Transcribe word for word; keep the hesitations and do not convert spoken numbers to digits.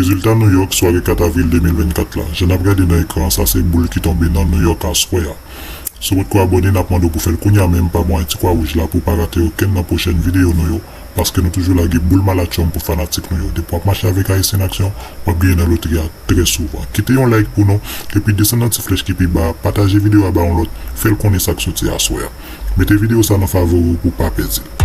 Rezilta Nouyòk, sware kat avril de mil vennkat la. Jan n ap gade nan ekran an, sa se boul ki tonbe nan Nouyòk aswè a. Si w potko abòne, n ap mande w pou fè l kounye a menm pa bò a ti kwa wouj la pou w pa rate okenn nan pwochèn videyo nou yo, paske nou toujou lage boul malatchòm pou fanatik nou yo. Depi w ap mache avèk Ayisyen Aksyon, w ap genyen nan lotri a trè souvan. Kite yon like pou nou, epi desann nan ti flèch ki pi ba a, pataje videyo a ba yon lòt, fè l konnen sa k soti aswè a. Mete videyo sa nan favori w pou w pa pèdi l.